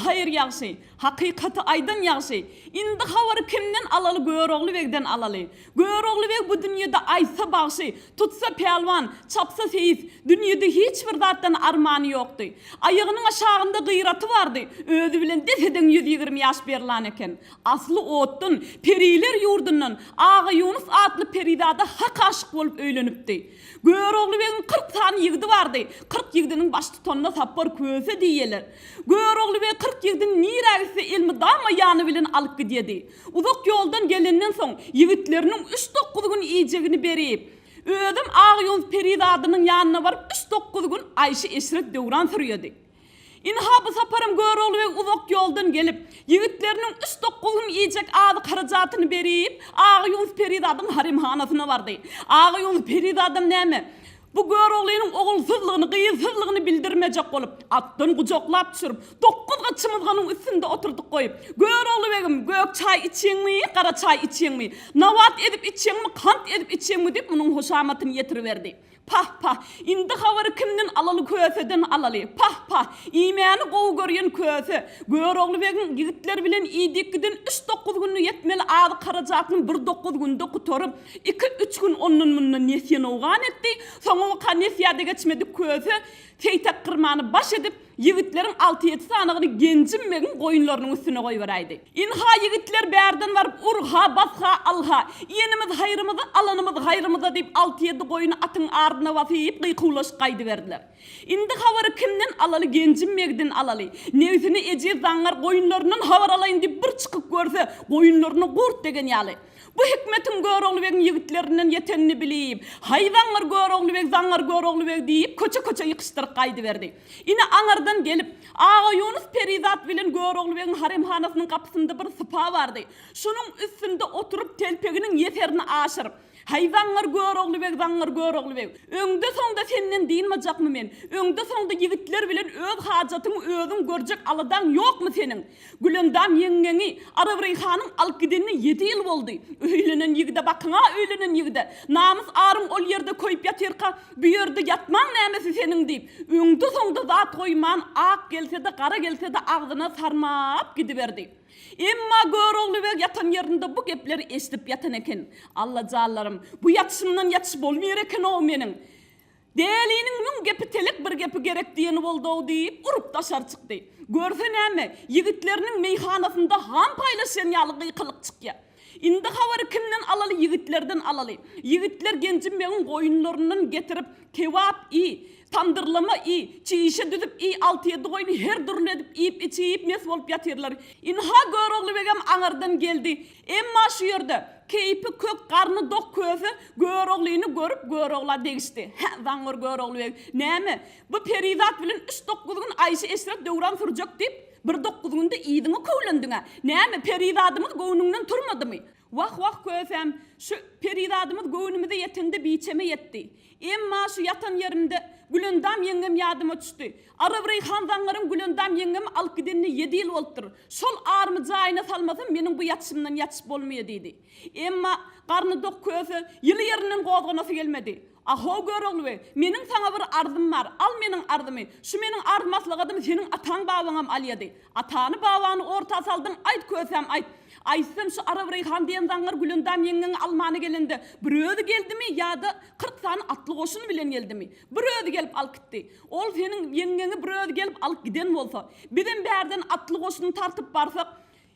haýyr ýagşy, hakykaty aýdan ýagşy. Indi habary kimden alaly Görogly begden alaly. Görogly beg bu dünýede aýtsa bagşy, tutsa pälwan, çapsa seýis, dünýede hiç bir zatdan armany ýokdy. Aýagynyň aşagynda gyraty bardy, özi bilen desedeň 120 ýaş berlan eken. Asly otdan, periler ýurdundan Agaýunus atly perizada hak aşyk bolup öýlenipdi. Görogly begiň 40 sany ýigidi bardy, 40 ýigdiniň baştutanyna Sapar Köse diýýeler. Görogly beg 40 ýigdini nirä gitse elmydama ýany bilen alyp gidýedi. Uzak ýoldan gelenden soň, ýigitleriniň üç-dokuz gün iýjegini berip, özem Agýunus perizadynyň ýanyna baryp üç-dokuz gün aýşy-eşret döwran sürýedi. Ynha, bu saparam Görogly beg uzak ýoldan gelip, ýigitleriniň üç-dokuz gün iýjek azyk-harajatyny berip, Agýunus perizadyň haremhanasyna bardy. Agýunus perizadam näme, Bu Göroglynyň ogulsyzlygyny, gyzsyzlygyny bildirmejek bolup, atdan gujaklap düşürip, dokuz gyçymyzganyň üstünde oturdyp goýup, Görogly begim, gök çaý içýeňmi, gara çaý içýeňmi, nabat ezip içýeňmi, kant ezip içýeňmi diýip, munuň hoşamatyny ýetiriberdi. Pah, pah, indi habary kimden alaly Köseden alaly. Pah, pah, iýmäni gowy görýän Köse, Görogly begiň ýigitleri bilen iýdik giden üç-dokuz günde ýetmeli azyk-harajatyny bir dokuz günde gutaryp, Iki-üç gün ondan-mundan nesýe-nowgan etdi. Soňabaka nesýä-de geçmedik Köse Seýtek gyrmany baş edip, ýigitleriň alty-ýedi sanygyny Genjim begiň goýunlarynyň üstüne goýberäýdi. Ynha, ýigitler bärden baryp, ur-ha, bas-ha, al-ha, iýenimiz haýrymyza, alanymyz haýrymyza diýip, alty-ýedi goýny atyň ardyna basyp, gykuwlaşyp gaýdyberdiler. Indi habary kimden alaly, Genjim begden alaly. Nebsine ejiz zaňňar goýunlaryndan habar alaýyn diýip bir çykyp görse, goýunlaryna gurt degen ýaly. Bu hikmetiň Görogly begiň ýigitlerinden ýetenini bilip, Haý, zaňňar Görogly beg, zaňňar Görogly beg diýip, köçe-köçe ýykyşdyryp gaýdyberdi. Ine, aňyrdan gelip, Agaýunus perizat bilen Görogly begiň haremhanasynyň gapysynda bir sypa bardy. Şonuň üstünde oturyp, telpeginiň ýeserini aşyryp, Haý, zaňňar Görogly beg, zaňňar Görogly beg, öňde-soňda senden dynmajakmy men? Öňde-soňda ýigitler bilen öz hajatyňy özüň görjek aladaň ýokmy seniň? Gülendam ýeňňeňi Arabreýhanyň alyp gidenine ýedi ýyl boldy. Öýlenen ýigide bakyň-a, öýlenen ýigide! Namys-aryň ol ýerde köýüp ýatyrka, bu ýerde ýatmaň nämesi seniň diýip, öňde-soňda zat goýman, ak gelse-de, gara gelse-de agzyna sarmap gidiberdi. Emma Görogly beg ýatan ýerinde bu gepleri eşidip ýatan eken. Alla janlarym, bu ýatyşymdan ýatyş bolmaýar eken-ow meniň. Däliniň müň gepi telek bir gepi gerek diýeni boldy-ow diýip, urup daşary çykdy. Görse näme, ýigitleriniň meýhanasynda ham paýlaşýan ýaly gykylyk çykýar. Indi habary kimden alaly, ýigitlerden alaly. Ýigitler Genjim begiň goýunlaryndan getirip, kebap iý, tamdyrlama iý, çişe düzüp iý, alty-ýedi goýny her dürli edip iýip-içip, mes bolup ýatyrlar. Ynha, Görogly begem aňyrdan geldi. Emma şu ýerde, keýpi kök, garny dok Köse Göroglyny görüp, Görogla degişdi. Hä, zaňňar Görogly beg, näme, bu perizat bilen üç-dokuz gün aýşy-eşret döwran sürjek diýip, bir dokuz günde yzyňa köwlendiň-ä? Näme, perizadymyz göwnüňden turmadymy? Wah-wah, Kösäm, şu perizadymyz göwnümize ýetende biçeme ýetdi. Emma şu ýatan ýerimde Gülendam ýeňňem ýadyma düşdi. Arabreýhan zaňňaryň Gülendam ýeňňemi alyp gidenine ýedi ýyl bolupdyr. Şol arymy jaýyna salmasam, meniň bu ýatyşymdan ýatyş bolmaýa diýdi. Emma garny dok Köse ýyly ýerinden gozganasy gelmedi. A-how, Görogly beg, meniň saňa bir arzym bar, al meniň arzymy. Şu meniň arz-maslahatymy seniň ataň-babaňam alýady. Atany-babany orta saldyň, aýt Kösäm, aýt. Aýtsam, şu Arabreýhan diýen zaňňar Gülendam ýeňňeňi almana gelende, bir özi geldimi ýa-da 40 sany atly goşun bilen geldimi? Bir özi gelip alyp gitdi. Ol seniň ýeňňeňi bir özi gelip alyp giden bolsa, bizem bärden atly goşuny tartyp barsak,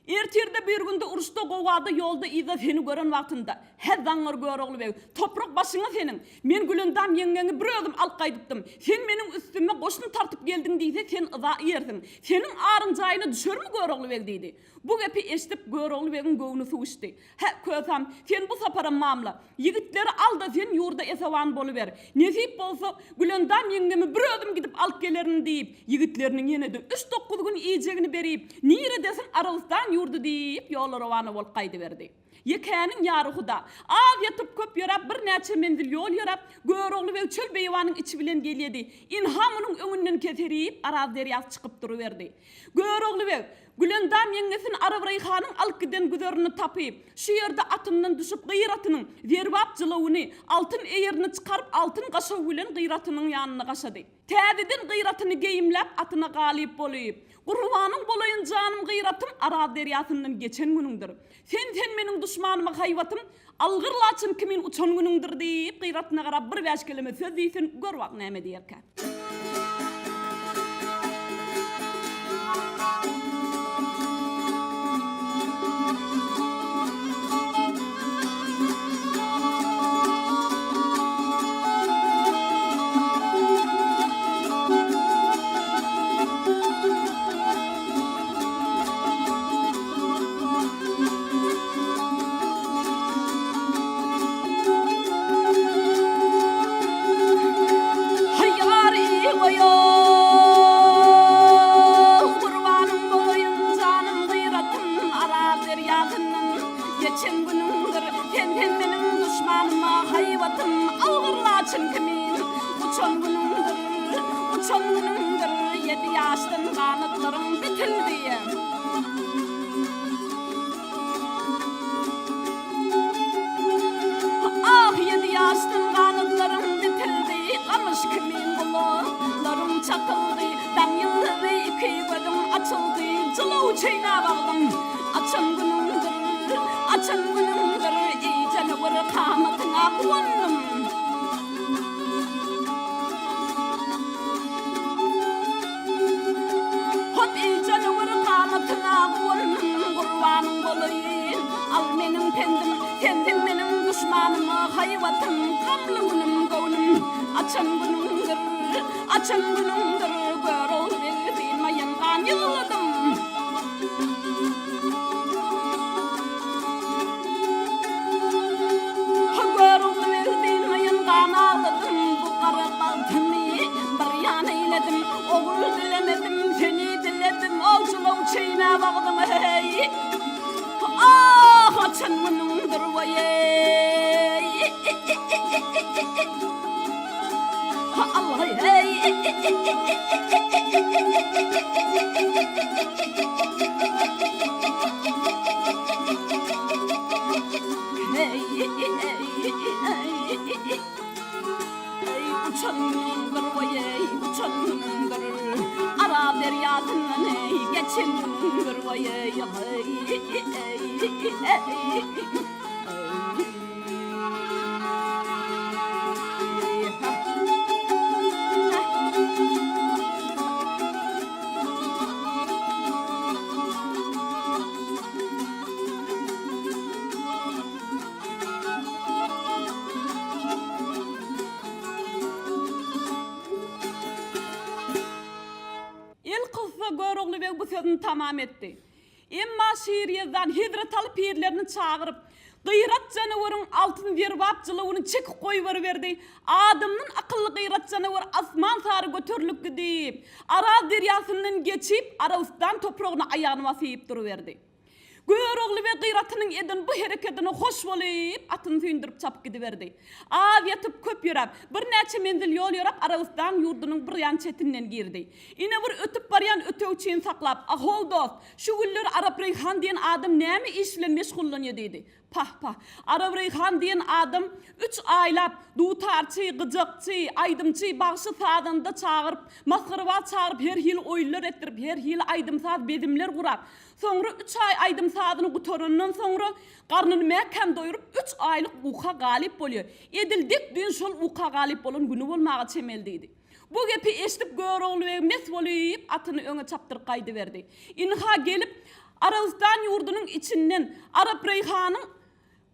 ertirde birgünde uruşda, gowgada, ýolda-yzda seni gören wagtynda, Hä, zaňňar Görogly beg, toprak başyňa seniň! Men Gülendam ýeňňeňi bir özüm alyp gaýdypdym. Sen meniň üstüme goşun tartyp geldiň diýse, sen yza iýersiň. Seniň aryň jaýyna düşermi Görogly beg diýdi. Bu gepi eşidip, Görogly begiň göwni suw içdi. Hä, Kösem, sen bu saparam mamla. Ýigitleri al-da, sen ýurda esewan boluber. Nesip bolsa, Gülendam ýeňňemi bir özüm gidip alyp gelerin diýip, ýigitleriniň ýene-de üç-dokuz gün iýjegini berip, niredesiň Arabystan ýurdy diýip, ýola rowana bolup gaýdyberdi. Ýekäniň ýary Huda. Az ýatyp, köp ýöräp, birnäçe menzil ýol ýöräp, Görogly beg çöl-beýewanyň içi bilen gelýedi. Ynha, munuň öňünden keserip, Araz derýasy çykyp duruberdi. Görogly beg. Gülendam ýeňňesini Arabraýhanyň alyp giden güzerini tapyp, şu ýerde atyndan düşüp gyratynyň zerbap jylawyny, altyn eýerini çykaryp altyn gaşaw bilen gyratynyň ýanyna gaşady. Täzeden gyratyny geýimläp atyna galyp bolyp, Gurbanyň bolaýyn janym gyratym Araz derýasyndan geçen günüňdir. Sen sen meniň duşmanyma haýbatym Algyr laçyn kimin uçan günüňdir diýip gyratyna garap bir bäş keleme söz diýsin, gör bak näme diýerkä. Gurbanyň bolaýyn janym gyratym Araz derýasyndan geçen günüňdir Sen hem meniň duşmanyma haýbatym Algyr laçyn kimin uçan günüňdir Uçan günüňdir Ýedi ýaşdan ganatlaryň bitildi. Ah, ýedi ýaşdan ganatlaryň bitildi, Gamyş kimin gulaklaryň çatyldy, Daň ýyldyzy iki gözüň açyldy, Jylaw çeýnäp agzyň açan günüňdir, Açan günüňdir, eý janawar kamatyňa guwandym. Hop eý janawar kamatyňa guwandym, Gurbanyň bolaýyn, al meniň pendim, Sensiň meniň duşmanyma haýbatym, Gamly günüm göwnüm açan günüňdir, Açan günüňdir, Görogly beg dynmaýan gan ýygladym. Görogly beg dynmaýan gan agladym, Bu gara bagtymy bir ýana eýledim, Ogul dilemedim, seni diledim, Awjylaw çeýnäp agzyňy heý. Ah, haçan günüňdir waý-eý. Elkyssa Görogly beg bu sözüni tamam etdi. Emma Şir Ýezdan Hezretaly pirlerini çagyryp, Gyrat janaweriň altyn zerbap jylawyny çekip goýberiberdi. Adamdan akylly Gyrat janawer asman sary göterilip gidip, Araz derýasyndan geçip, Arabystan topragyna aýagyny basyp duruberdi. Görogly we Gyratynyň eden bu herekedine hoş bolup, atyny süýndürip çapyp gidiberdi. Az ýatyp, köp ýöräp, birnäçe menzil ýol ýöräp Arabystan ýurdunyň bir ýan çetinden girdi. Ine bir ötüp barýan ötegçini saklap, Ahow dost, şu günler Arap Reýhan diýen adam näme iş bilen meşgullanýa diýdi. Pah, pah. Arap Reýhan diýen adam üç aýlap dutarçy, gyjakçy, aýdymçy, bagşy-sazanda çagyryp, masgarabaz çagyryp her hili oýunlar etdirip, her hili aýdym-saz bezimler gurap, soňra üç aý aýdym-sazyny gutarandan soňra garnyny mäkäm doýrup, üç aýlyk uka galyp bolýar. Edil dek düýn şol uka galyp bolan güni bolmaga çemeli diýdi. Bu gepi eşidip Görogly beg mes bolyp, atyny öňe çapdyryp gaýdyberdi. Ynha gelip, Arabystan ýurdunyň içinden Arap Reýhanyň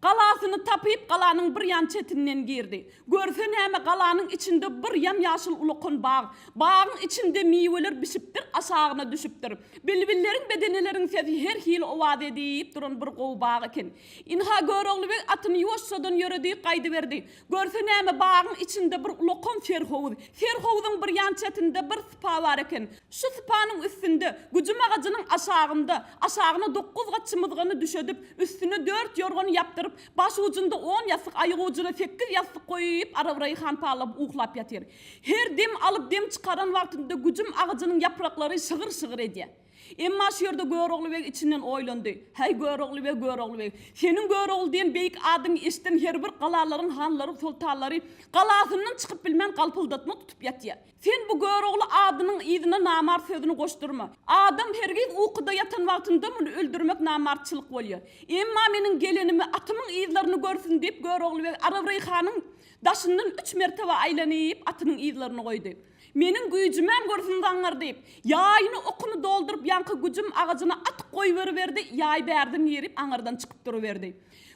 galasyny tapyp, galanyň bir ýan çetinden girdi. Görse näme, galanyň içinde bir ýam-ýaşyl ulakan bag. Bagyň içinde miweler bişipdir, aşagyna düşüpdir. Bilbilleriň, bedeneleriň sesi her hili owaz edip duran bir gowy bag eken. Ynha Görogly beg atyny ýuwaşjadan ýöredi, gaýdyberdi. Görse näme, bagyň içinde bir ulakan serhowuz. Serhowzuň bir ýan çetinde bir sypa bar eken. Şu sypanyň üstünde, güjüm agajynyň aşagynda, aşagyna dokuz gat çymyzgany düşedip, üstüne dört ýorgany ýapdyryp, baş ujunda on ýassyk, aýagujuna sekiz ýassyk goýup, Arabraýhan pallap uklap ýatyr. Her dem alyp, dem çykaran wagtynda güjüm agajynyň ýapraklary şygyr-şygyr edýär. Emma şu ýerde Görogly beg içinden oýlandy, Häý, Görogly beg, Görogly beg, seniň Görogly diýen beýik adyňy eşiden her bir galalaryň hanlary, soltanlary galasyndan çykyp bilmän galpyldatma tutup ýatýar. Sen bu Görogly adynyň yzyna namart sözüni goşdurma. Adam hergiz ukuda ýatan wagtynda muny öldürmek namartçylyk bolýar. Emma meniň gelenimi atymyň yzlaryny görsün diýip Görogly beg Arabreýhanyň daşyndan üç mertebe aýlanyp atynyň yzlaryny goýdy. Meniň güýjümäm görsün zaňňar diýip, ýaýyny okuny dolduryp ýaňky güjüm agajyna at goýberiberdi, ýaý bärden girip aňyrdan çykyp duruberdi.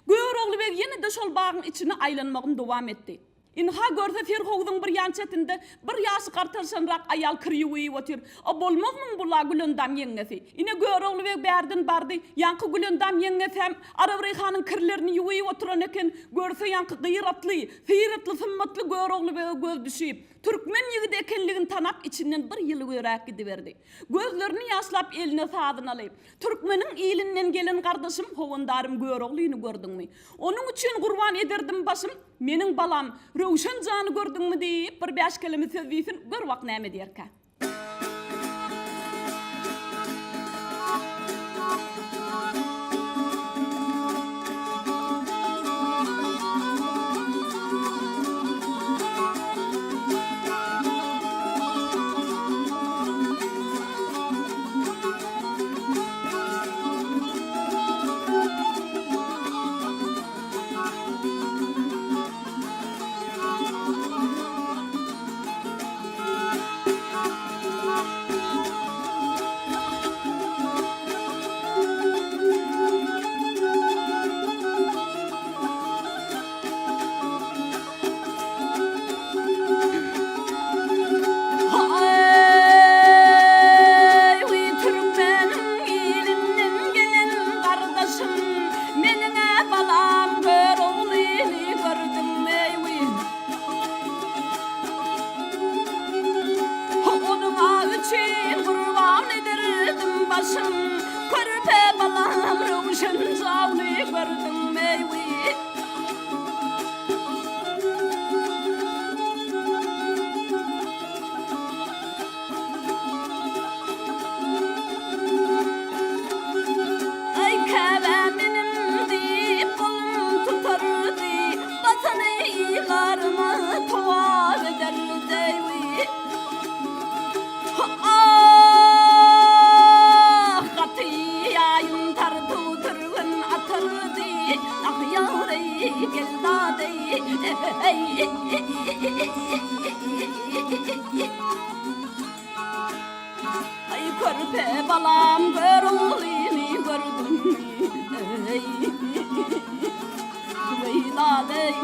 Görogly beg ýene-de şol bagyň içine aýlanmagyny dowam etdi. Ynha görse serhowzuň bir ýan çetinde bir ýaşy gartaşanrak aýal kir ýuwup otyr. A bolmazmyň bula Gülendam ýeňňesi. Ine Görogly beg bärden bardy. Ýaňky Gülendam ýeňňesem Arabreýhanyň kirlerini ýuwup oturan eken. Görse ýaňky gyratly, syratly, symmatly Görogly bege göz düşüp, türkmen ýigidi ekenligini tanap içinden bir ýyly göräk gidiberdi. Gözlerini ýaşlap eline sazyny alyp, Türkmeniň ilinden gelen gardaşym howandarym Göroglyny gördüňmi? Onuň üçin gurban ederdim başym, Meniň balam, Röwşen jany gördüňmi diýip, bir bäş keleme söz diýsin, gör bak näme diýerkä. Haý, türkmeniň ilinden gelen gardaşym, Meniň-ä balam Göroglyny gördüňmi-eý? Onuň-a üçin gurban ederdim başym, Körpe balam Röwşen jany gördüňmi-eý? Aý Käbä menim diýip golum tutardy, Basan ylaryma towaf ederdi. Ah, gaty ýaýyn tartuw türgen atardy, Ah ýar-eý, gel dad-eý, Aý körpe balam Göroglyny gördümmi eý Weýlaleý.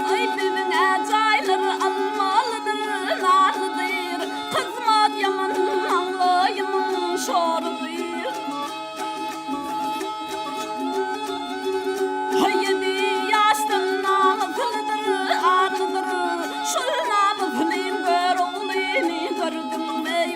Aý biziň-ä jaýlar almalydyr, narlydyr, Kyzmat ýaman maňlaýymyň şorudyr. Ýedi ýaşdan namyslydyr, arlydyr, Şol namyslyň Göroglyny gördüňmi-eý?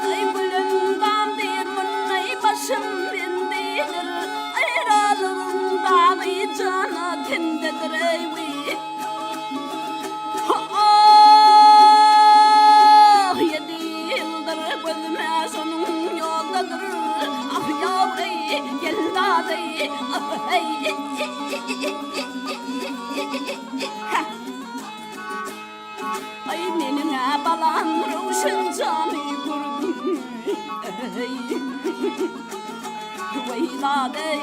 Aý gülendam diýr mundaý başym bendidir, Aýralygyň dagy jana tendedir eý wiý. Ah ýedi ýyldyr gözüme şonuň ýoldadyr, Ah ýawreý gel dadeý ah eý. Heh. Aý meniň-ä balam Röwşen jany gördüm eý Weýladeý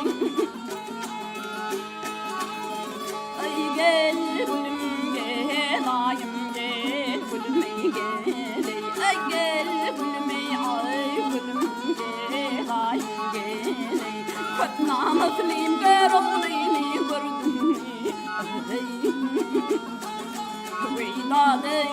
Aý gel gülüm gel aýym gel gülüm eý gel eý Aý gel gülüm eý aý gülüm gel aýym gel eý. Köp namyslym Göroglyny gördüm. Weý-dadeý.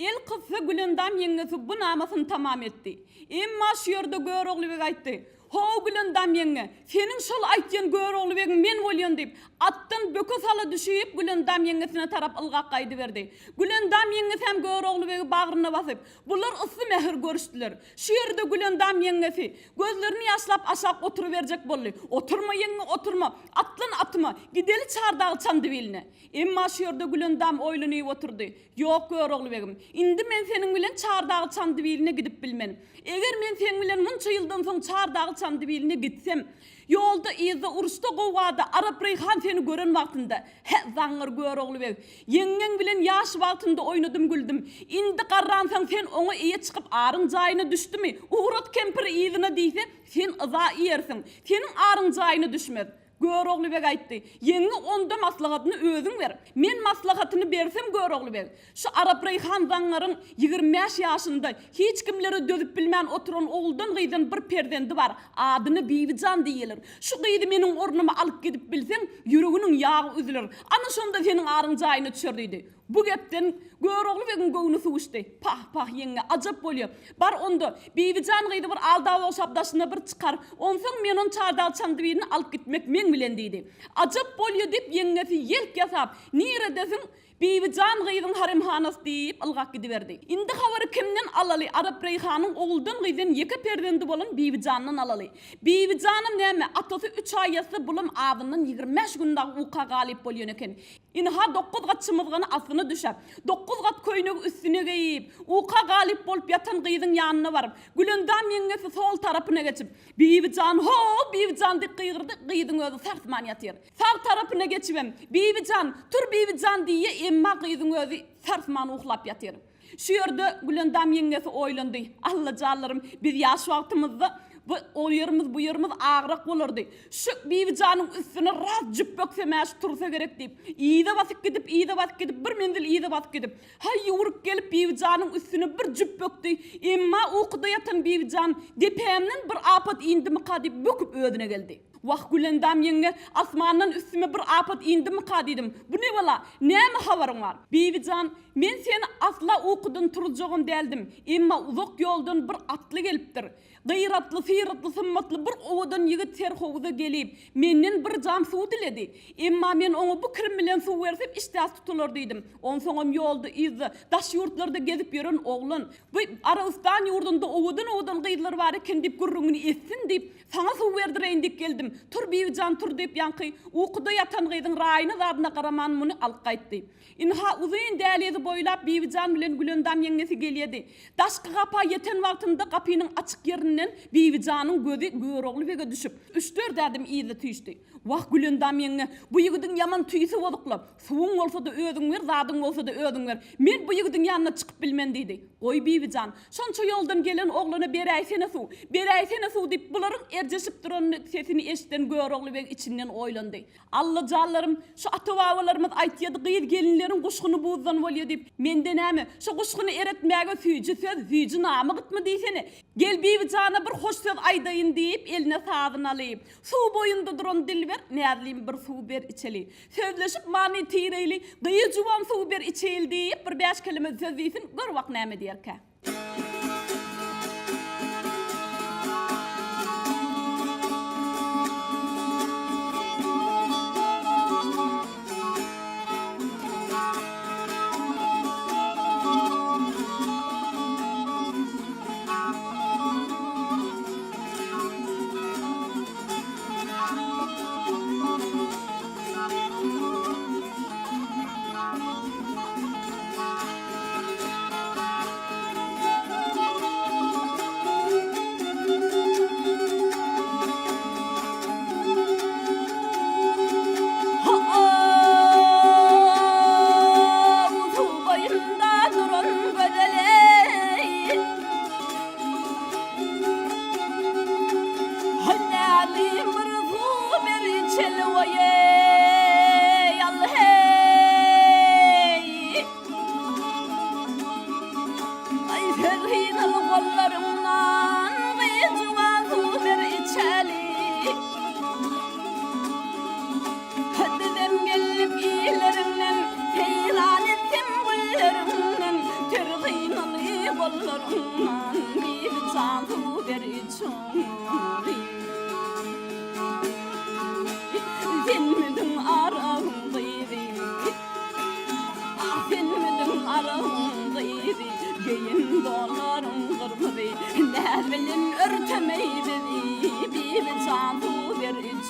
Elkyssa Gülendam ýeňňesi bu namasyny tamam etdi. Emma şu ýerde Görogly beg aýtdy, How, Gülendam ýeňňe, seniň şol aýtýan Görogly begiň men bolýan diýip, atdan böke sala düşüp, Gülendam ýeňňesine tarap ylgap gaýdyberdi. Gülendam ýeňňesem Görogly begi bagryna basyp, Bular yssy mähir görüşdiler. Şu ýerde Gülendam ýeňňesi, gözlerini ýaşlap aşak oturyberjek boldy. Oturma ýeňňe, oturma! Atlan atyma, gideli Çardagy Çandybiline. Emma şu ýerde Gülendam oýlanyp oturdy. Ýok, Görogly begim, indi men seniň bilen Çardagy Çandybiline gidip bilmen. Eger men seň bilen munça ýyldan soň Çardagy Çandybiline gitsem, ýolda, yzda, uruşda, gowgada Arap Reýhan seni gören wagtynda, Hä, zaňňar Görogly beg, ýeňňeň bilen ýaş wagtynda oýnadym-güldüm. Indi garransaň sen oňa eýe çykyp aryň jaýyna düşdümi, ugrat kempiri yzyna diýse, sen yza iýersiň. Seniň aryň jaýyna düşmez. Görogly beg aýtdy, Ýeňňe onda maslahatyny özüň ber. Men maslahatyny bersem Görogly beg, şu Arap Reýhan zaňňaryň 25 ýaşynda hiç kimlere dözüp bilmän oturan oguldan-gyzdan bir perzendi bar, adyna Bibijan diýilir. Şu gyzy meniň ornuma alyp gidip bilseň, ýüreginiň ýagy üzüler. Ana şonda seniň aryň jaýyna düşer diýdi. Bu gepden Görogly begiň göwni suwuşdy. Pah, pah, ýeňňe, ajap bolýa. Bar onda, Bibijan gyzy bir aldap-ogşap daşyna bir çykar. Onsoň men on çardag Çandybilini alyp gitmek meň bilen diýdi. Ajap bolýa diýip, ýeňňesi ýelk ýasap, Niredesiň, Bibijan gyzyň haremhanasy diýip, ylgap gidiberdi. Indi habary kimden alaly, Arap Reýhanyň oguldan-gyzdan ýeke perzendi bolan Bibijandan alaly. Bibijanam näme, atasy üç aý ýatsa, bulam azyndan 25 gün dagy uka galyp bolýan eken. Ynha dokuz gat çymyzgany astyna düşäp, dokuz gat köýnegi üstüne geýip, uka galyp bolup ýatan gyzyň ýanyna baryp, Gülendam ýeňňesi sol tarapyna geçip, Bibijan, ho-ow, Bibijan diýip gygyrdy, gyzyň özi sarsman ýatyr. Sag tarapyna geçibem, Bibijan, tur Bibijan diýýä, emma gyzyň özi sarsman uklap ýatyr. Şu ýerde Gülendam ýeňňesi oýlandy, Alla janlarym, biz ýaş wagtymyzda bu o ýerimiz, bu ýerimiz agrak bolardy. Şu Bibijanyň üstüne ras jüpböksem-ä şu tursa gerek diýip, yza basyp gidip, yza basyp gidip, bir menzil yza basyp gidip, haý ýüwrüp gelip Bibijanyň üstüne bir jüpbökdi. Emma ukuda ýatan Bibijan depämden bir apat indimika diýip böküp özüne geldi. Wah, Gülendam ýeňňe, asmandan üstüme bir apat indimika diýdim. Bu ne bela? Näme habaryň bar? Bibijan, Men seni asla ukudan turuzjagam däldim. Emma uzak ýoldan bir atly gelipdir. Gyratly, syratly, symmatly bir owadan ýigit serhowuza gelip, menden bir jam suw diledi. Emma men oňa bu kirim bilen suw bersem işdäsi tutular diýdim. Onsoňam ýolda-yzda, daş ýurtlarda gezip ýören oglan, Bu Arabystan ýurdunda owadan-owadan gyzlar bar eken diýip gürrüňini etsin diýip, saňa suw berdireýin diýip geldim. Tur, Bibijan, tur diýip, ýaňky ukuda ýatan gyzyň raýyna-zadyna garaman muny alyp gaýtdy. Ynha, uzyn dälizi boýlap Bibijan bilen Gülendam ýeňňesi gelýedi. Daşky gapa ýeten wagtynda gapynyň açyk ýerinden Bibijanyň gözi Görogly bege düşüp, üç-dört ädim yza süýşdi. Wah, Gülendam ýeňňe, bu ýigidiň ýaman tüýsi bozuk-la. Suwuň bolsa-da özüň ber, zadyň bolsa-da özüň ber. Men bu ýigidiň ýanyna çykyp bilmen diýdi. Goý, Bibijan, şonça ýoldan gelen oglana beräýsene suw, beräýsene suw diýip, bularyň erjeşip duran sesini eşiden Görogly beg içinden oýlandy. Alla janlarym, şu ata-babalarymyz aýtýady gyz-gelinleriň guşguny buzdan bolýa diýip. Mende näme, şo guşguny eretmäge süýji söz, süýji nama gytmy diýsene. Gel Bibijana bir hoş söz aýdaýyn diýip, eline sazyny alyp, suw boýunda duran Dilber, Näzlim bir suw ber içeli. Sözleşip many tireýli, gyz juwan suw ber içeýli diýip, bir bäş keleme söz diýsin, gör bak näme diýerkä.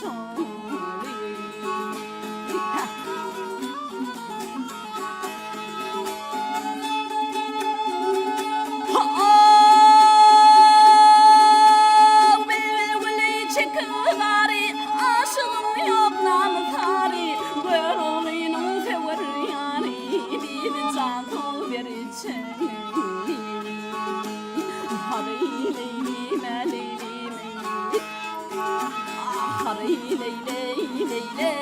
içeli. Bilbili çekip zary, Aşygyň ýok namys-ary, Göroglynyň söwer ýary, Bibijan suw ber içeli. Hary leýlim-ä leýlim-eý. Hary leý-leý, leý-leý.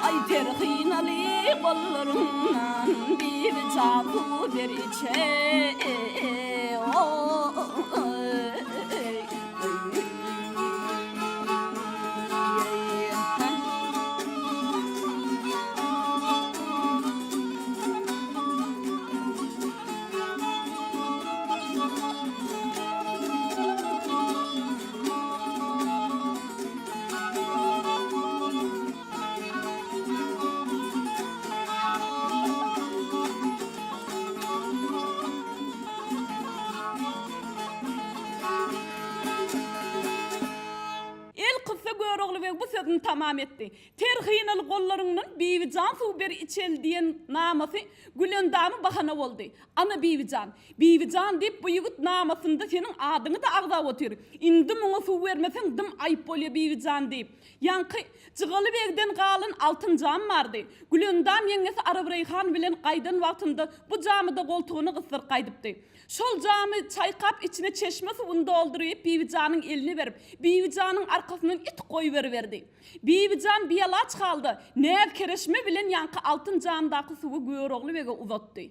Aý perhinaly gollaryňdan Bibijan suw ber içeý. Elkyssa Görogly beg bu sözüni tamam etdi. Ter hynaly gollaryňdan Bibijan suw ber içeli diýen namasy Gülendama bahana boldy. Ana Bibijan, Bibijan diýip bu ýigit namasynda seniň adyňy-da agzap otyr. Indi muňa suw bermeseň dym aýyp bolýa Bibijan diýip. Ýaňky Jygaly begden galan altyn jam bardy. Gülendam ýeňňesi Arabreýhan bilen gaýdan wagtynda bu jamy-da goltugyna gysdyryp gaýdypdy. Şol jamy çaýkap içine çeşme suwuny dolduryp Bibijanyň eline berip, Bibijanyň arkasyndan it goýberiberdi. Bibijan bialaç halda, näz-kereşme bilen ýaňky altyn jamdaky suwy Görogly bege uzatdy.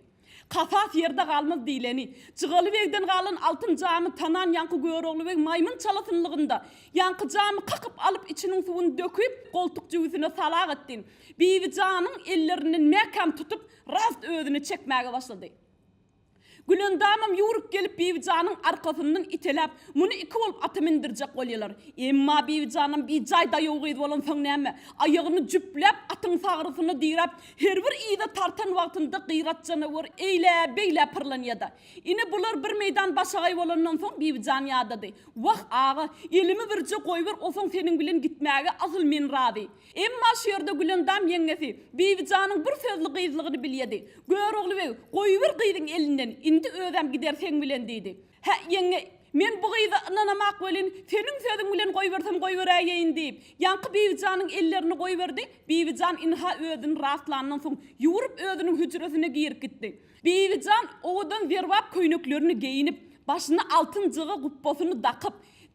Kasas ýerde galmaz diýleni. Jygaly begden galan altyn jamy tanan ýaňky Görogly beg maýmyn çalasynlygynda, ýaňky jamy kakyp alyp içiniň suwuny döküp, goltuk jübüsine salak etdi. Bibijanyň ellerinden mäkäm tutup, rast özüne çekmäge başlady. Gülendamam ýüwrüp gelip Bibijanyň arkasyndan iteläp, muny iki bolup ata mindirjek bolýalar. Emma Bibijanam bijaý daýaw gyz bolansoň näme, aýagyny jüpläp atyň sagrysyna diräp, her bir yza tartan wagtynda Gyrat janawar eýlä-beýlä pyrlanýada. Ine bular bir meýdan başagaý bolandan soň Bibijan ýadady. Wah, aga, elimi birje goýber, osoň seniň bilen gitmäge asyl men razy. Emma şu ýerde Gülendam ýeňňesi Bibijanyň bir sözli gyzlygyny bilýedi. Görogly beg, goýber gyzyň elinden, indi özem gider seň bilen diýdi. Hä, ýeňňe, men bu gyza ynanamak welin, seniň sözüň bilen goýbersem goýberäýeýin diýip, ýaňky Bibijanyň ellerini goýberdi, Bibijan ynha özüni rastlandan soň, ýüwrüp özüniň hüjresine girip gitdi. Bibijan owadan zerbap köýneklerini geýinip, başyna altyn jyga gupbasyny dakyp,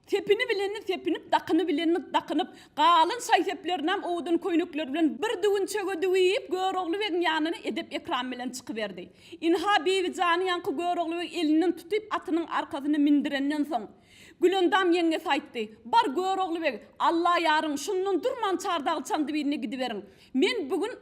Sepini bilenini sepinip, dakyny bilenini dakynyp, galan şaý-seplerinem owadan köýnekleri bilen bir düwünçege düwüp, Görogly begiň ýanyna edep-ekram bilen çykyberdi. Ynha, Bibijany ýaňky Görogly beg elinden tutyp, atynyň arkasyna mindirenden soň, Gülendam ýeňňesi aýtdy, Bar, Görogly beg, Alla ýaryň, şundan durman Çardagy Çandybile gidiberiň. Men bu gün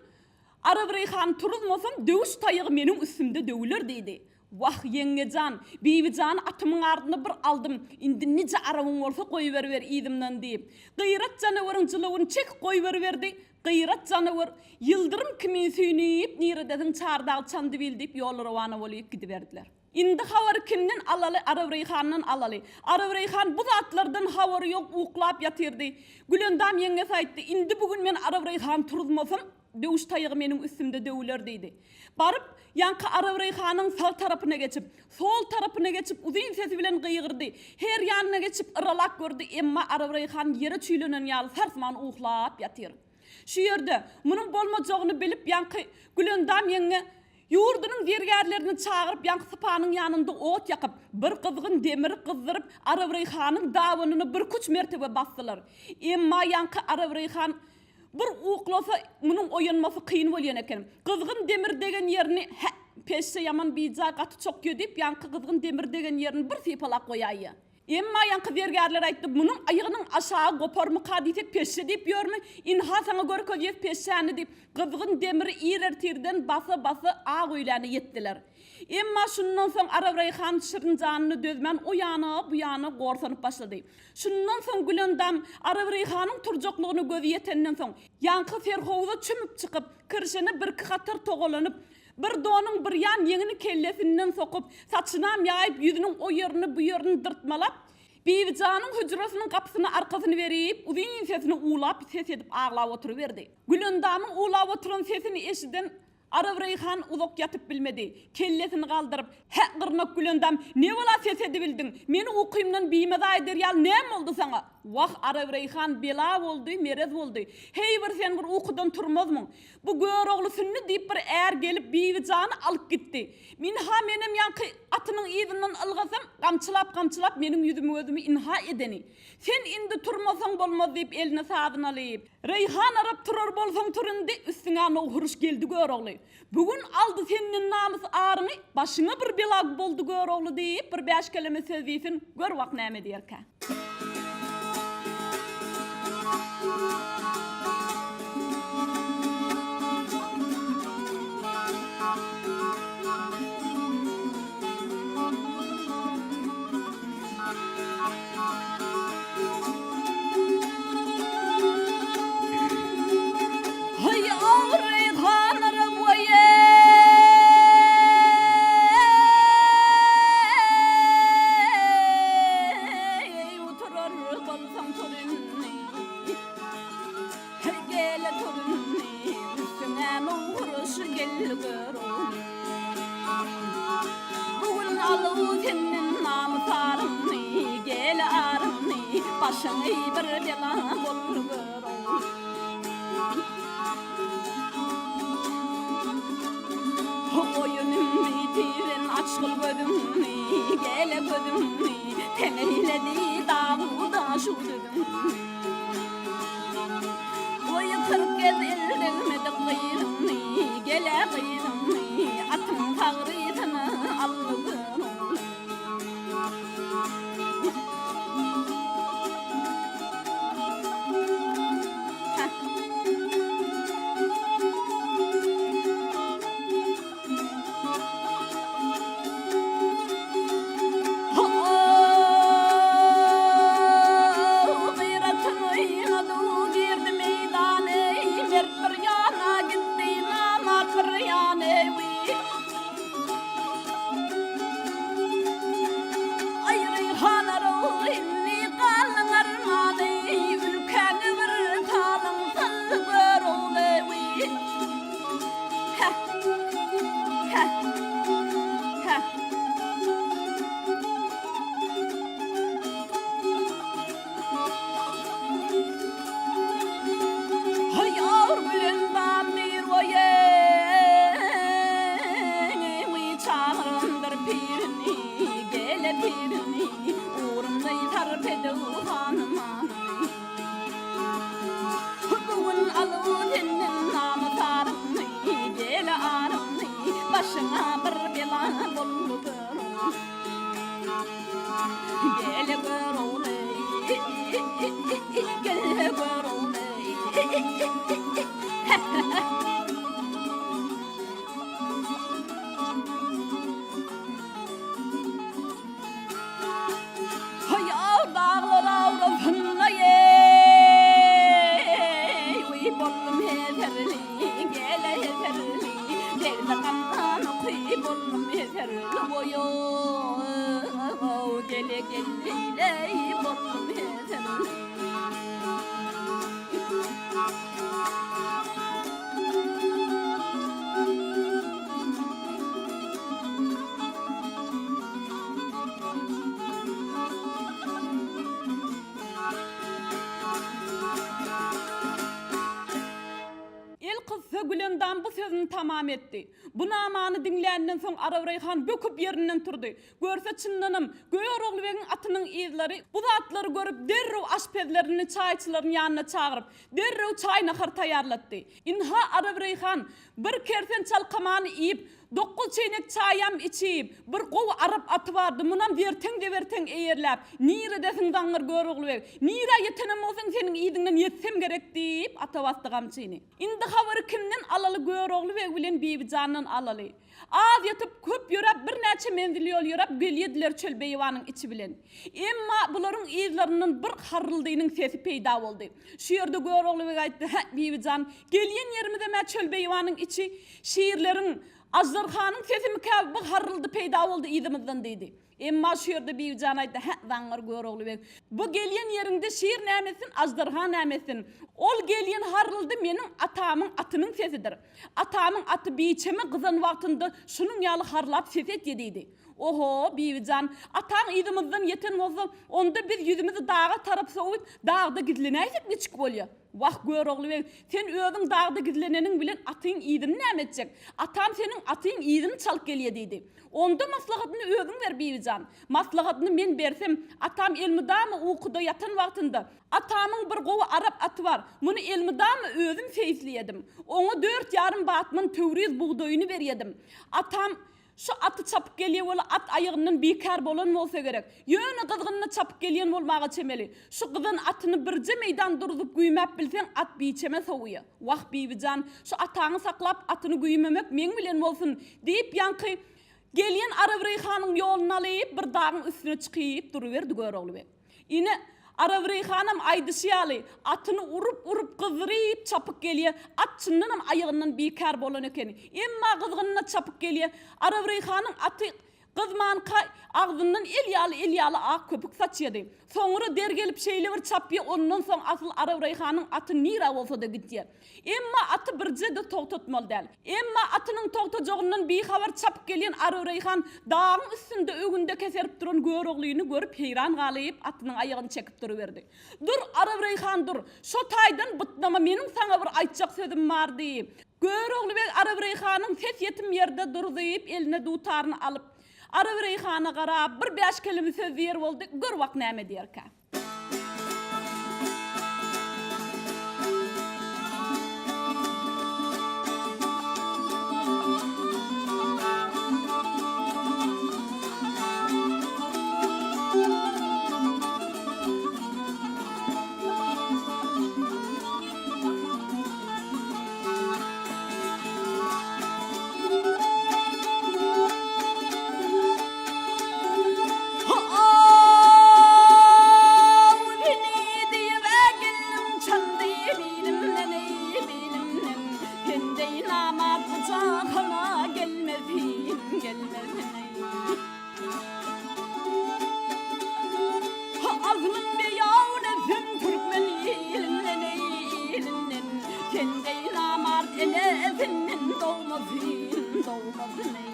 Arabreýhany turuzmasam, döwüş taýagy meniň üstümde döwüler diýdi. Wah, ýeňňe jan, Bibijany atymyň ardyna bir aldym, indi nije arabyň bolsa goýberiber yzymdan diýip, Gyrat janaweriň jylawyny çekip goýberiberdi. Gyrat janawer ýyldyrym kimin süýnüp, niredesiň Çardag Çandybil diýip ýola rowana bolýup gidiberdiler. Indi habary kimden alaly, Arabreýhandan alaly. Arabreýhan bu zatlardan habary ýok, uklap ýatyrdy. Gülendam ýeňňesi aýtdy, Indi bu gün men Arabreýhany turuzmasam, Döwüş taýagy meniň üstümde döwüler diýdi. Baryp, ýaňky Arabreýhanyň sag tarapyna geçip, sol tarapyna geçip uzyn sesi bilen gygyrdy. Her ýanyna geçip yralap gördi, emma Arabreýhan ýere çüýlenen ýaly sarsman uklap ýatyr. Şu ýerde, munuň bolmajagyny bilip ýaňky Gülendam ýeňňe ýurdunyň zergärlerini çagyryp ýaňky sypanyň ýanynda ot ýakyp, bir gyzgyn demiri gyzdyryp Arabreýhanyň dabanyna birküç mertebe basdylar. Emma ýaňky Arabreýhan Bir uklasa, munuň oýanmasy kyn bolýan eken. Gyzgyn demir degen ýerini, Hä, peşşe ýaman bijaý gaty çokýa diýip, ýaňky gyzgyn demir degen ýerini bir sypalap goýaýýa. Emma ýaňky zergärler aýtdy, Munuň aýagynyň aşagy goparmyka diýsek, peşşe diýip ýörmi? Ynha saňa görkezýäs peşşäni diýip, gyzgyn demiri ir ertirden basa-basa ak öýläne ýetdiler. Emma şundan soň Arabraýhan şirin janyna dözmän o ýana, bu ýana gorsanyp başlady. Şundan soň Gülendam Arabraýhanyň turjaklygyna gözi ýetenden soň, ýaňky serhowza çümüp çykyp, kirşene birki hatar togalanyp, bir donuň bir ýan ýeňini kellesinden sokup, saçynam ýaýyp, ýüzüniň o ýerini, bu ýerini dyrtmalap, Bibijanyň hüjresiniň gapysyna arkasyny berip, uzyn sesini uwlap, ses edip aglap oturyberdi. Gülendamyň uwlap oturan sesini eşiden Arabraýhan uzak ýatyp bilmedi. Kellesini galdyryp, Hä, gyrnak Gülendam, ne bela ses edibildiň? Meni ukymdan bimeza eder ýaly näme boldy saňa? Wah, Arabraýhan, bela boldy, merez boldy. Heý, bir sen bir ukudan turmazmyň? Bu Görogly sünni diýip bir är gelip Bibijany alyp gitdi. Ynha menem ýaňky atynyň yzyndan ylgasam, gamçylap-gamçylap meniň ýüzümi-gözümi ynha edeni. Sen indi turmasaň bolmaz diýip eline sazyny alyp. Reýhan arap turar bolsaň tur indi, üstüňe nowhuruş geldi Görogly. Bu gün aldy senden namys aryňy, başyňa bir bela boldy Görogly diýip bir bäş keleme söz diýsin, gör wah näme diýerkä. Haý agry hanaram waý-eý Oturar bolsaň tur indi Heý gele tur indi Üstüňe nowruş geldi gör ony Bu gün alyw senden namys aryny Gele aryny Başyňy bir bela boldy gör ony Oýun indi tizden açgyl gözüňi Gele gözüňi Teň eýledi dagu daşu düzüňi Goý 40 gez el degmedik gyzyňy Gele gyzyňy Atyň sagrysyna aldy gör ony. Başyňa bir bela boldy gör Gele gör ogly Gele gör ogly Haý daglar awrasynda eý Wiý boldum heserli gele heserli Degdi gamdan oky boldum heserli Oý-ow gele gelleý boldum heserli. Elkyssa Gülendam bu sözüni tamam etdi. Bu namany diňländen soň Arabraýhan böküp ýerinden turdy. Görse çyndanam, Görogly begiň atynyň yzlary bu zatlary görüp derrew aşpezlerini, çaýçylaryny ýanyna çagyryp, derrew çaý-nahar taýýarlatdy. Ynha Arabraýhan bir kersen çalkamany iýip, Dokguz çeýnek çaýam içip, bir gowy arap aty bardy, munam zerteň-zeberteň eýerläp, Niredesiň zaňňar Görogly beg, nirä ýetenem bolsaň seniň yzyňdan ýetsem gerek diýip, ata basdy gamçyny. Indi habary kimden alaly Görogly beg bilen Bibijandan alaly. Az ýatyp, köp ýöräp, birnäçe menzil ýol ýöräp gelýediler çöl-beýewanyň içi bilen. Emma bularyň yzlaryndan bir harryldynyň sesi peýda boldy. Şu ýerde Görogly beg aýtdy, Hä, Bibijan, gelýän ýerimizem-ä çöl-beýewanyň içi, şirleriň, aždarhanyň sesimikä bu harryldy peýda boldy yzymyzdan diýdi. Emma şu ýerde Bibijan aýtdy, Hä, zaňňar Görogly beg, bu gelýän ýeriňde şir näme etsin, aždarha näme etsin? Ol gelýän harryldy meniň atamyň atynyň sesidir. Atamyň aty biçeme gyzan wagtynda şunuň ýaly harlap ses etýä diýdi. Oho, Bibijan, ataň yzymyzdan ýeten bolsa, onda biz ýüzümizi daga tarap sowup, dagda gizlenäýsek niçik bolýa? Wah, Görogly beg, sen özüň dagda gizleneniň bilen atyň yzyny näme etjek? Atam seniň atyň yzyny çalyp gelýä diýdi. Onda maslahatyny özüň ber, Bibijan. Maslahatyny men bersem, atam elmydama ukuda ýatan wagtynda, Atamyň bir gowy arap aty bar. Muny elmydama özüm seýisleýedim. Oňa dört ýarym batman töwriz bugdaýyny berýedim. Atam Şu aty çapyp gelýä weli at aýagyndan bikär bolan bolsa gerek. Ýöne gyzgynyna çapyp gelýän bolmaga çemeli. Şu gyzan atyny birje meýdan durzup güýmäp bilseň at biçeme sowuýa. Wah, Bibijan, şu ataňy saklap atyny güýmemek meň bilen bolsun, diýip ýaňky gelýän Arabreýhanyň ýoluny alyp bir dagyň üstüne çykyp duruberdi Görogly beg. Ine, Arabreýhanam aýdyşy ýaly, atyny urup-urup gyzdyryp çapyp gelýär. At çyndanam aýagyndan bikär bolan ekeni. Emma gyzgynyna çapyp gelýär. Arabreýhanyň aty gyzmanka agzyndan el ýaly-el ýaly ak köpük saçýardy. Soňra der gelip şeýle bir çapýar, ondan soň asyl Arabreýhanyň aty nirä bolsa-da gidýär. Emma aty birje-de togtatmaly däl. Emma atynyň togtajagyndan bihabar çapyp gelýän Aryreýhan dagyň üstünde öňünde keserip duran Göroglyny görüp heýran galyp, atynyň aýagyny çekip duruberdi. Dur, Aryreýhan, dur! Şo taýdan bytnama, meniň saňa bir aýtjak sözüm bar, diýip, Görogly beg Aryreýhanyň ses ýetim ýerde durzup, eline dutaryny alyp, Aryreýhana garap, bir bäş keleme söz diýer boldy, gör bak näme diýerkä. Ho-ow, seni diýib-ä geldim çandy bilimden, eý, bilimden. Sen deý namart bu jahana gelmesin, gelmesin, eý. Aslym beýan etsin türkmen ilinden, eý, ilinden. Sen deý namart enesinden dogmasyn, dogmasyn, eý.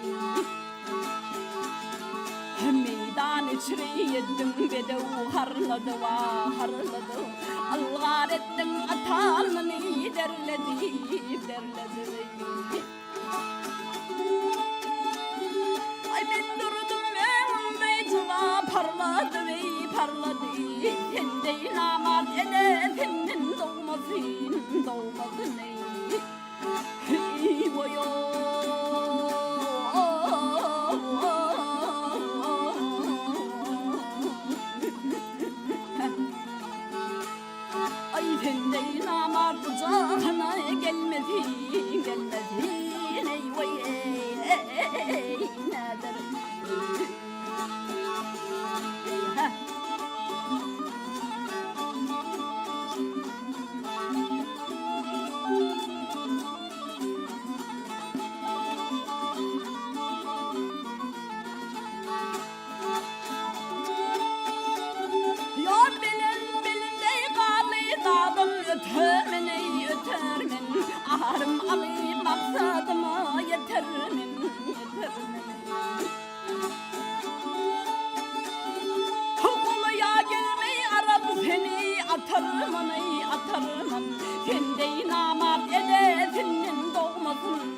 Meýdan içre ýetdiň bedew harlady, wah, harlady. Ylgar etdiň atanyny derledi, derledi, eý. Aý men durdum öňüňde jyla parlady eý parlady Sen deý namart ene senden dogmasyn dogmasyn eý Eý boý Aý sen deý namart bu jahana gelmesin gelmesin eý weý eý näder eý hä. Ýol bilen bilinde garly dagdan ötermen eý ötermen Arym alyp maksadyma ýetermen ýetermen Golaýa gelmeý arap seni atarman eý atarman Sen deý namart enesinden dogmasyn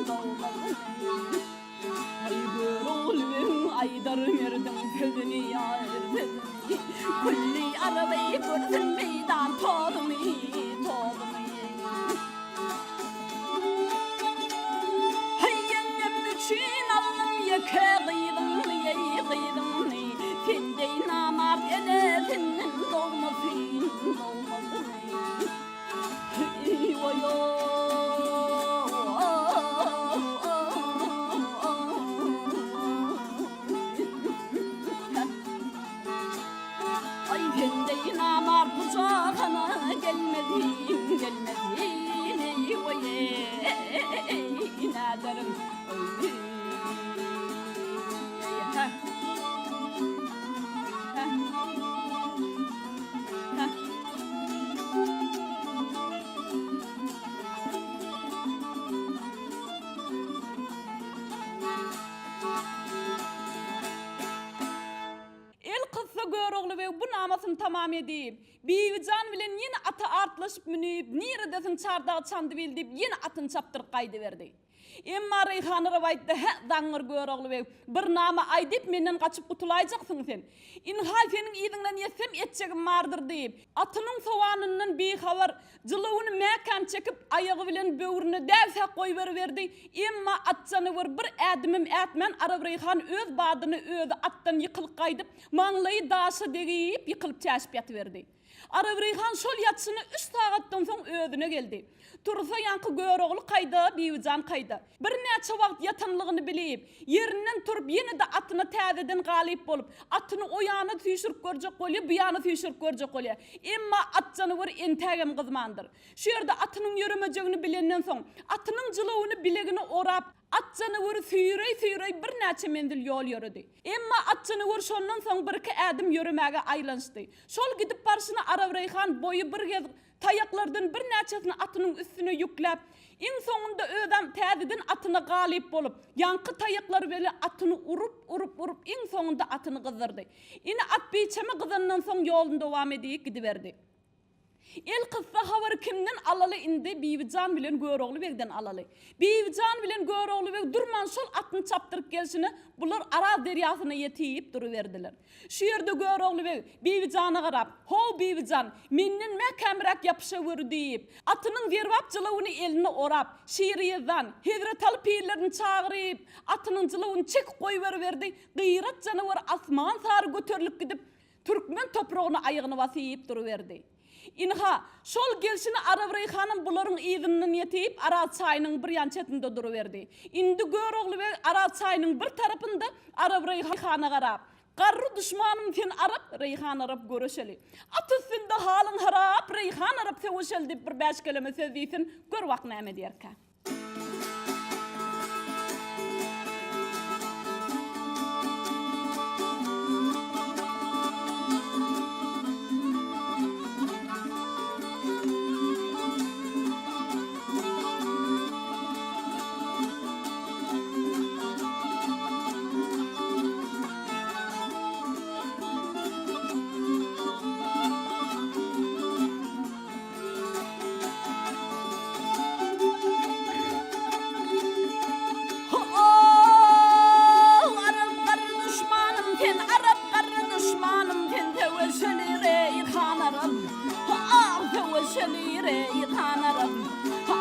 dogmasyn eý. Aý Göroglyň aýdar merdiň sözüni ýar sözüni Külli araby görsün meýdan tozuny tozuny Haý ýeňňem üçin. namasyny tamam edip, Bibijan bilen ýene ata artlaşyp münüp, niredesiň Çardag Çandybil diýip, ýene atyny çapdyryp gaýdyberdi. Emma Reýhan Arap aýtdy, Hä, zaňňar Görogly beg, bir nama aýdyp, menden gaçyp gutulaýjaksyň sen. Ynha, seniň yzyňdan ýetsem, etjegim bardyr diýip, atynyň sowanyndan bihabar, jylawyny mäkäm çekip, aýagy bilen böwrüne däbsäk goýberiberdi. Emma at janawer bir ädimem ätmän, Arap Reýhan öz badyna özi atdan ýykylyp gaýdyp, maňlaýy daşa degip, ýykylyp çäşip ýatyberdi. Arabreýhan şol ýatyşyna üç sagatdan soň özüne geldi. Tursa ýaňky Görogly kaýda, Bibijan kaýda. Birnäçe wagt ýatanlygyny bilip, ýerinden turup ýene-de atyna täzeden galyp bolup, atyny o ýana süýşürip görjek bolýar, bu ýana süýşürip görjek bolýar. Emma at janawer entägem gyzmandyr. Şu ýerde atynyň ýöremejegini bilenden soň, atynyň jylawyny bilegine orap, At janaweri süýreý-süýreý birnäçe menzil ýol ýöredi. Emma at janaweri şondan soň birki ädim ýöremäge aýlanyşdy. Şol gidip barşyna Arabreýhan boýy bir gez taýaklardan birnäçesini atynyň üstüne ýükläp, iň soňunda özem täzeden atyna galyp bolup, ýaňky taýaklary bilen atyny urup-urup-urup iň soňunda atyny gyzdyrdy. Ine at biçeme gyzandan soň ýoluny dowam edip gidiberdi. Elkyssa habary kimden alaly indi Bibijan bilen Görogly begden alaly. Bibijan bilen Görogly beg durman şol atyny çapdyryp gelşine bular Araz derýasyna ýetip duruberdiler. Şu ýerde Görogly beg Bibijana garap, How Bibijan, menden mäkämräk ýapyşaweri diýip, atynyň zerbap jylawyny eline orap, Şiriýezdan, Hezretaly pirlerini çagyryp, atynyň jylawyny çekip goýberiberdi, Gyrat janawar asman sary göterilip gidip, Türkmen topragyna aýagyny basyp duruberdi. Ynha, şol gelşine Arabreýhanam bularyň yzyndan ýetip, Araz çaýynyň bir ýan çetinde duruberdi. Indi Görogly beg Araz çaýynyň bir tarapynda Arabreýhana garap, Garry duşmanym sen Arap, Reýhan Arap göreşeli. At üstünde halyň harap, Reýhan Arap söweşeli diýip bir bäş keleme söz diýsin, gör wak näme diýerkä. Ho-ow, arap garry duşmanym sen, arap garry duşmanym sen, söweşeli Reýhan arap. Ho-ow, söweşeli Reýhan arap.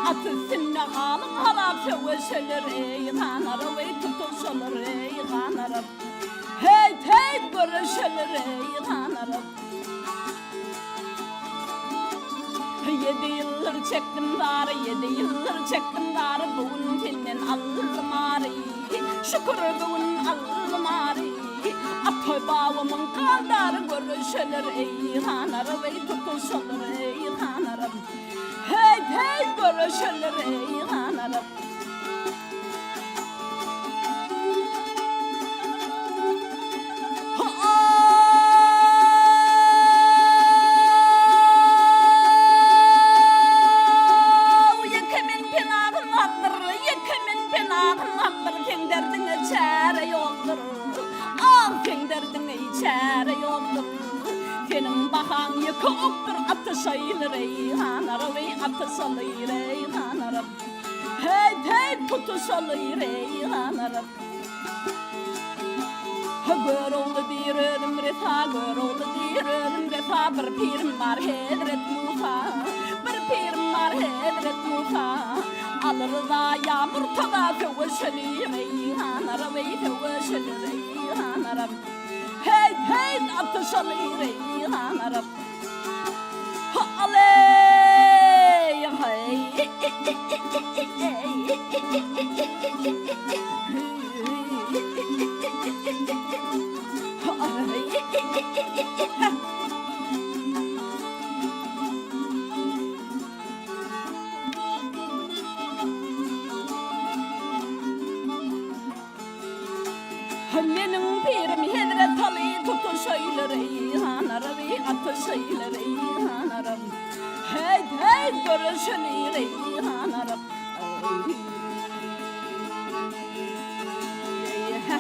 At üstünde halyň harap, söweşeli Reýhan arap, eý, tutuşaly Reýhan arap. Heýt, heýt, göreşeli Reýhan arap. Ýedi ýyldyr çekdim zary, Ýedi ýyldyr çekdim zary, Bu gün senden aldym ary, Şükür bu gün aldym ary. Ata-babamyň galdary Göreşeler eý han arap, Eý tutuşalar eý han arap. Heý-heý göreşeler eý han arap. Ho-ow, ýeke meň penahym Hakdyr, ýeke meň penahym Hakdyr, seň derdiňe çäre ýokdur, ah, seň derdiňe çäre ýokdur. Seniň bahaň ýeke okdur, atyşaýyl reýhanara, weý, atyşaly reýhanara. Heý, heý, tutuşaly reýhanara. Görogly diýr özüm Resa, Görogly diýr özüm Resa, Bir pirim bar Hezret Musa, Bir pirim bar Hezret Musa. Aly Ryza ýa Murtaza söweşeli reýhanara, weý, söweşeli reýhanara. Heý, heý, atyşaly reýhanara. Meniň pirim Hezret Aly tutuşaýlar eý han araby atyşaýlar eý han arap Heýt heýt göreşelir eý han arap Eý hä.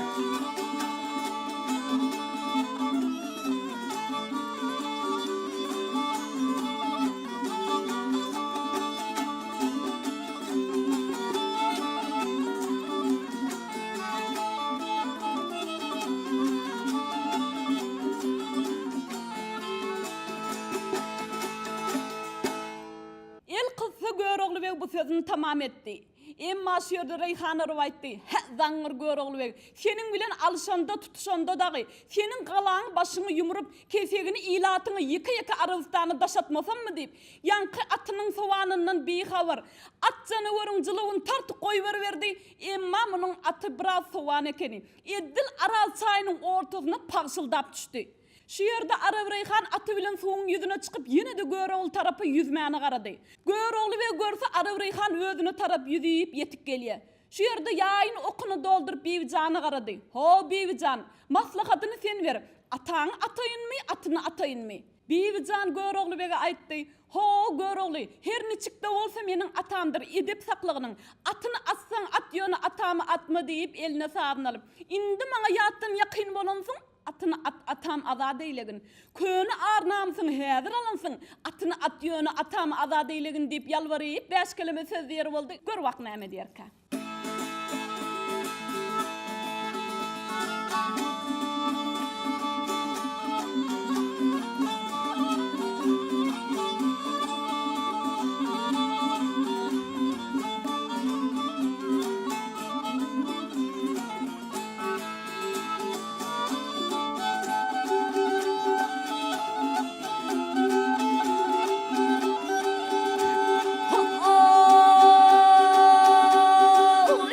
beg bu sözüni tamam etdi. Emma şu ýerde Reýhana Ruw aýtdy, Hä, zaňňyr Görogly beg, seniň bilen alyşanda, tutuşanda dagy, seniň galaňy başyňy ýumrup, kesegini ilatyňy ýeke-ýeke Arabystana daş atmasammy diýip, ýaňky atynyň sowanyndan bihabar, at janaweriň jylawyny tartyp goýberiberdi, emma munuň aty biraz sowan ekeni, edil Araz çaýynyň ortasyna pagşyldap düşdi. Şu ýerde Arabreýhan aty bilen suwuň ýüzüne çykyp ýene-de Görogly tarapa ýüzmäne garady. Görogly beg görse Arabreýhan özüne tarap ýüzüp ýetip gelýär. Şu ýerde ýaýyny okuny dolduryp Bibijana garady. How, Bibijan, maslahatyny sen ber, ataňy ataýynmy, atyny ataýynmy? Bibijan Görogly bege aýtdy, How, Görogly, her niçik-de bolsa meniň atamdyr, edep saklygynyň. Atyny atsaň at, ýöne atamy atma diýip, eline sazyny alyp, Indi maňa ýatdan ýakyn bolansyň, Atyny at, atam azat eýlegin. Köne ar-namysyň häzir alynsyň. Atyny at, ýöne atamy azat eýlegin diýip ýalbaryp, bäş keleme söz diýer boldy. Gör wak näme diýerkä.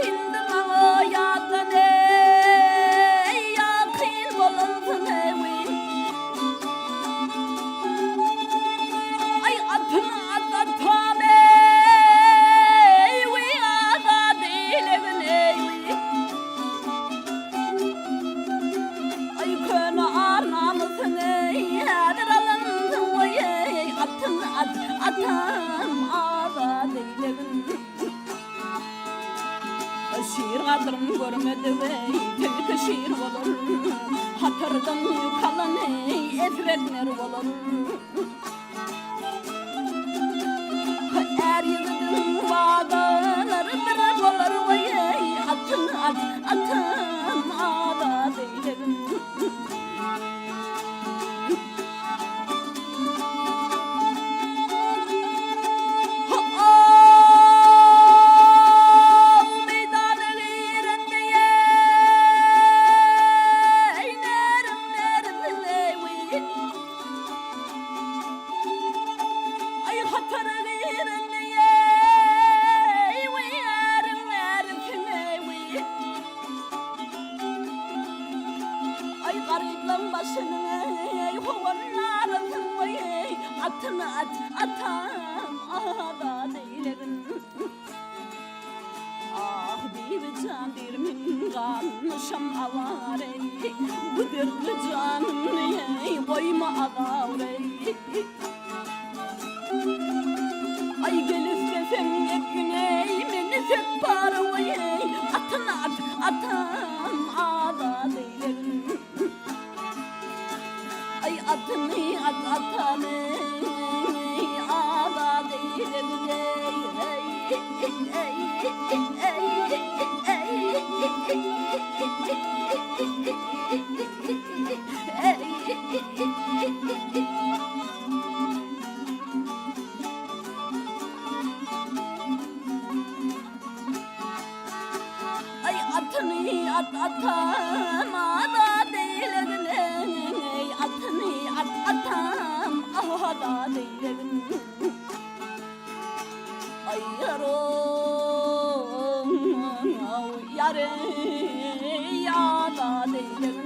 Indi maňa ýatlan eý, ýakyn bolansyň eý. Aý atyny at atam eý, wiý azat eýlegin eý. Aý köne ar-namysyny häzir alyndyň goý-eý, atyny at, atam azat eýlegin. Şir gadryn görmedik-eý, tilki şir bolar, hatardan ýük alan-eý, esrek ner bolar. Är ýigidiň wadalary bir bolar weý, Atyn at, atam azat eýlegin. Ho-ow, meýdana girende eý, nerim, nerim, eý, weý. Aý hatara girende eý weý äriň ärisin eý weý. Aý garyplaň başynyň eý howandarysyn weý eý atyny at atam azat eýlegin. Ah Bibijan diýr men galmyşam awara eý Bu dertli janymy eý goýma azara eý Aý gel isleseň etgin eý meni sepbara goý eý Atyny at atam azat eýlegin Aý atyny at atam eý azat eýlegin eý Aý atyny at atam azat eýlegin eý atyny at atam azat eýlegin Aý ýarom ýar eý azat eýlegin.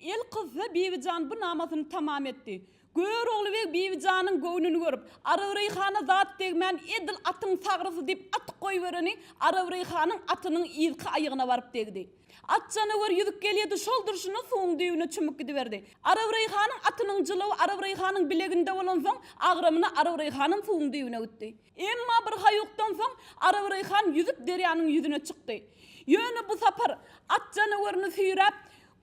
Elkyssa Bibijan bu namasyny tamam etdi. Görogly beg Bibijanyň göwnüni görüp, Arabreýhana zat degmän edil atyň sagrysy diýip atyp goýbereni Arabreýhanyň atynyň yzky aýagyna baryp degdi. At janawer ýüzüp gelýärdi, şol durşuna suwuň düýbüne çümüp gidiberdi. Arabreýhanyň atynyň jylawy Arabreýhanyň bileginde bolansoň, agramyna Arabreýhanam suwuň düýbüne gitdi. Emma bir haýukdan soň Arabreýhan ýüzüp derýanyň ýüzüne çykdy. Ýöne bu sapar at janawerini süýräp.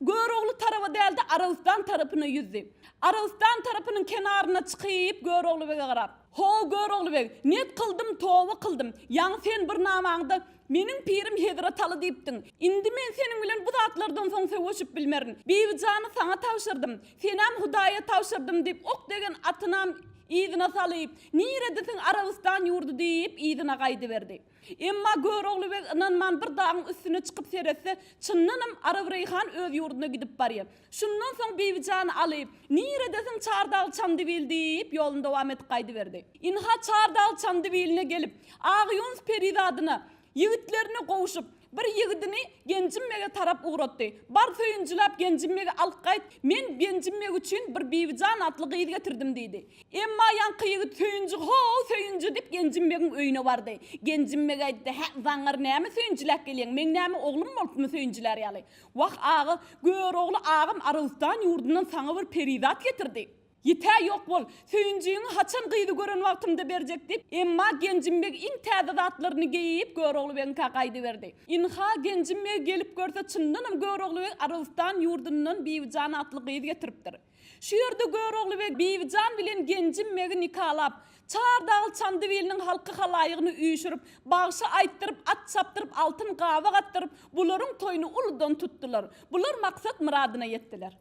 Görogly taraba däl-de Arabystan tarapyna ýüzdi. Arabystan tarapynyň kenaryna çykyp Görogly bege garap. How, Görogly beg, net kyldym, toba kyldym. Ýaňy sen bir namaňda Meniň pirim Hezretaly diýipdiň. Indi men seniň bilen bu zatlardan soň söweşip bilmerin. Bibijany saňa tabşyrdym. Senem Hudaýa tabşyrdym diýip, ok degen atynam yzyna salyp, Niredesiň Arabystan ýurdy diýip, yzyna gaýdyberdi. Emma Görogly beg ynanman bir dagyň üstüne çykyp seretse, çyndanam Arabreýhan öz ýurduna gidip barýar. Şundan soň Bibijany alyp, Niredesiň Çardag Çandybil diýip, ýoluny dowam edip gaýdyberdi. Ynha Çardag Çandybiline gelip, Agýunus perizadyna, ýigitlerine gowşup, bir ýigidini Genjim bege tarap ugratdy. Bar söýünjiläp Genjim begi alyp gaýt, men Genjim beg üçin bir Bibijan atly gyz getirdim diýdi. Emma ýaňky ýigit Söýünji ho-ow Söýünji diýip Genjim begiň öýüne bardy. Genjim beg aýtdy, Hä, zaňňar näme söýünjiläp gelýäň, meň näme oglum bolupmy söýünjilär ýaly? Wah, aga, Görogly agam Arabystan ýurdundan saňa bir perizat getirdi. Ýit-ä ýok bol, söýünjiňi haçan gyzy gören wagtymda berjek diýip, emma Genjim beg iň täze zatlaryny geýip Görogly begiňkä gaýdyberdi. Ynha, Genjim beg gelip görse, çyndanam Görogly beg Arabystan ýurdundan Bibijan atly gyz getiripdir. Şu ýerde Görogly beg Bibijan bilen Genjim begi nikalap, Çar dagyl Çandybiliniň halky-halaýygyny üýşürip, bagşy aýtdyryp, at çapdyryp, altyn gabak atdyryp, bularyň toýuny uludan tutdular. Bular maksat-myradyna ýetdiler.